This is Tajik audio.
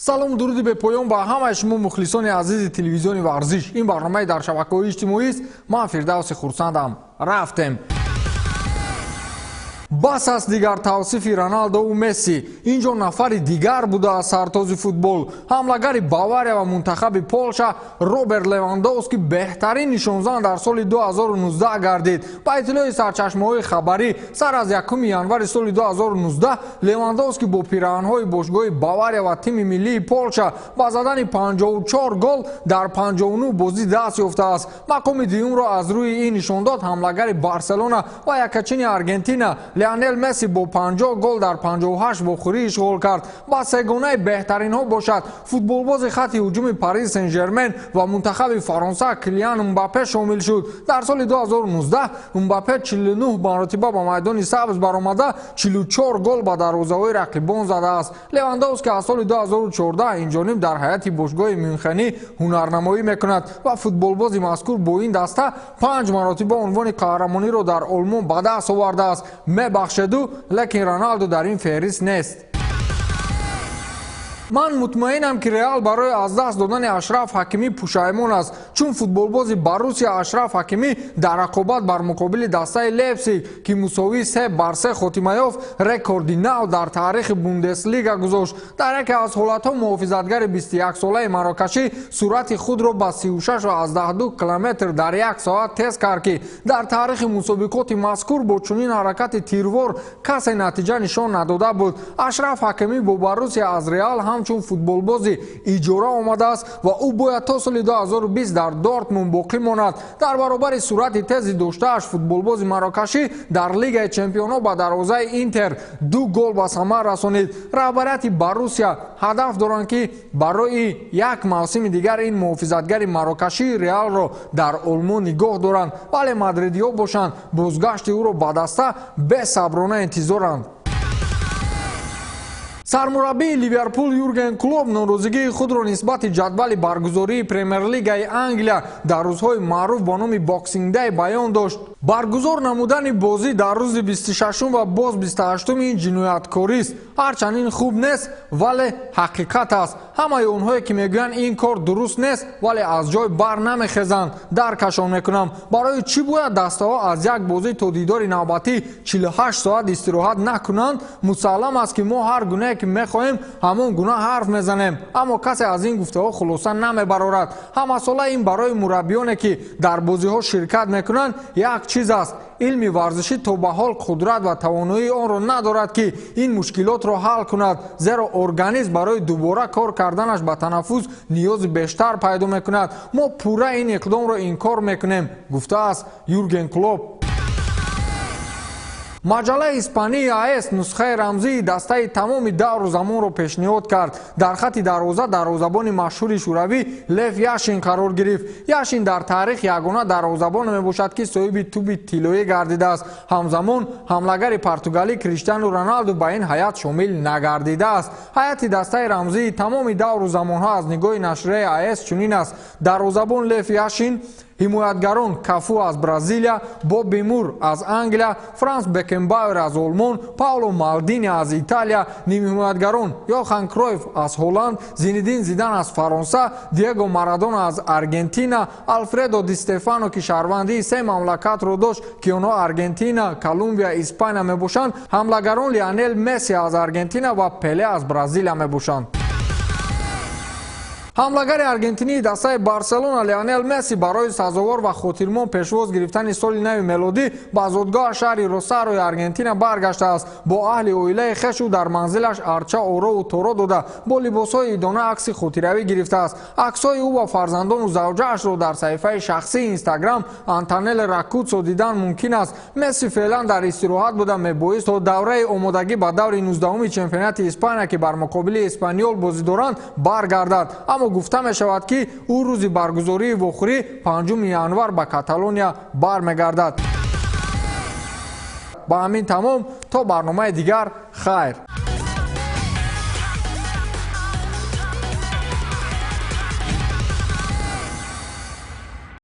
Салому дуруди бепоён ба ҳамаи шумо, мухлисони азизи телевизиони «Варзиш». Ин барномаи дар шабакаҳои иҷтимоист. Ман Фирдавси Хурсандам. Рафтем. Бас аст дигар тавсифи Роналдову Месси. Ин ҷо нафари дигар буда аз сартози футбол. Ҳамлагари «Бавария» ва мунтахаби Полша Роберт Левандовски беҳтарин нишонзан дар соли 2019 гардид. Ба иттилои сарчашмаҳои хабарӣ, сар аз 1 январи соли 2019 Левандовски бо пираҳанҳои бошгоҳи «Бавария» ва тими миллии Полша ба задани 54 гол дар 59 бозӣ даст ёфтааст. Мақоми дуюмро аз рӯи ин нишондод ҳамлагари «Барселона» ва якачини Аргентина Леонел Месси бо 50 гол дар 58 вохӯрӣ ишғол кард. Ба сегонаи беҳтаринҳо бошад, футболбози хатти ҳуҷуми «Париж Сен Жермен» ва мунтахаби Фаронса Килиан Мбаппе шомил шуд. Дар соли 2019 Мбаппе 49 маротиба ба майдони сабз баромада, 44 гол ба дарвозаҳои рақибон задааст. Левандовски аз соли 2014 инҷониб дар ҳайати бошгоҳи мюнхенӣ ҳунарнамоӣ мекунад ва футболбози мазкур бо ин даста панҷ маротиба унвони қаҳрамониро дар Олмон ба даст овардааст. Мебахшеду, лекин Роналду дар ин феҳрист нест. Ман мутмаинам, ки «Реал» барои аз даст додани Ашраф Ҳакимӣ пушаймон аст, чун футболбози «Боруссия» Ашраф Ҳакимӣ дар рақобат бар муқобили дастаи «Лейпсиг», ки мусовии 3-3 хотима ёфт, рекорди нав дар таърихи Бундеслига гузошт. Дар яке аз ҳолатҳо муҳофизатгари 21-солаи марокашӣ суръати худро ба 36,2 километр дар як соат тез кард, ки дар таърихи мусобиқоти мазкур бо чунин ҳаракати тирвор касе натиҷа нишон надода буд. Ашраф Ҳакимӣ бо «Боруссия» аз «Реал» ҳамчун футболбози иҷора омадааст ва ӯ бояд то соли 2020 дар Дортмунд боқӣ монад. Дар баробари суръати тези доштааш, футболбози марокашӣ дар Лигаи чемпионҳо ба дарвозаи «Интер» ду гол ба самар расонид. Раҳбарияти «Боруссия» ҳадаф доранд, ки барои як мавсими дигар ин муҳофизатгари марокашии «Реалро» дар Олмон нигоҳ доранд, вале мадридиҳо бошанд, бозгашти ӯро ба даста бесаброна интизоранд. Сармураббии «Ливерпул» Юрген Клоп норозигии худро нисбати ҷадвали баргузории Премер-лигаи Англия дар рӯзҳои маъруф бо номи Boxing Day баён дошт. Баргузор намудани бозӣ дар рӯзи 26 ва боз 28 ин ҷинояткорист. Ҳарчанд ин хуб нест, вале ҳақиқат аст. Ҳамаи онҳое, ки мегӯянд, ин кор дуруст нест, вале аз ҷой бар намехезанд, даркашон мекунам. Барои чӣ бояд дастаҳо аз як бозӣ то дидори навбатӣ 48 соат истироҳат накунанд? Мусаллам аст, ки мо ҳар гунае ки мехоҳем, ҳамон гуна ҳарф мезанем, аммо касе аз ин гуфтаҳо хулоса намебарорад. Ҳамасола ин барои мураббиёне, ки дар бозиҳо ширкат мекунанд, як чиз аст. Илми варзишӣ то ба ҳол қудрат ва тавоноии онро надорад, ки ин мушкилотро ҳал кунад, зеро организм барои дубора кор карданаш ба танаффус ниёзи бештар пайдо мекунад. Мо пурра ин иқдомро инкор мекунем, гуфтааст Юрген Клоп. Маҷаллаи испании АС нусхаи рамзии дастаи тамоми давру замонро пешниҳод кард. Дар хатти дарвоза дарвозабони машҳури шӯравӣ Лев Яшин қарор гирифт. Яшин дар таърих ягона дарвозабоне мебошад, ки соҳиби тӯби тиллоӣ гардидааст. Ҳамзамон ҳамлагари португалӣ Криштиану Роналду ба ин ҳайат шомил нагардидааст. Ҳайати дастаи рамзии тамоми давру замонҳо аз нигоҳи нашрияи АС чунин аст: дарвозабон Лев Яшин, ҳимоятгарон Кафу аз Бразилия, Бобби Мур аз Англия, Франс Бекенбауэр аз Олмон, Пауло Малдини аз Италия, нимҳимоятгарон Йохан Кройф аз Ҳолланд, Зинедин Зидан аз Фаронса, Диего Марадона аз Аргентина, Алфредо Ди Стефано, ки шаҳрвандии се мамлакатро дошт, ки онҳо Аргентина, Колумбия, Испания мебошанд, ҳамлагарон Лионел Месси аз Аргентина ва Пеле аз Бразилия мебошанд. Ҳамлагари аргентинии дастаи «Барселона» Леонел Месси барои сазовор ва хотирмон пешвоз гирифтани соли нави мелодӣ ба зодгоҳ, шаҳри Росарои Аргентина, баргаштааст. Бо аҳли оилаи хешу дар манзилаш арча орову торо дода, бо либосҳои идона акси хотиравӣ гирифтааст. Аксҳои ӯ ва фарзандону завҷаашро дар саҳифаи шахсии Инстаграм Антонелла Роккуззо дидан мумкин аст. Месси феълан дар истироҳат буда, мебоист то давраи омодагӣ ба даври 19-уми чемпионати Испания, ки бар муқобили «Эспаньол» бозӣ доранд, баргардад, аммо гуфта мешавад, ки ӯ рӯзи баргузории вохӯрӣ, 5 январ, ба Каталония бармегардад. Ба ҳамин тамом. То барномаи дигар хайр.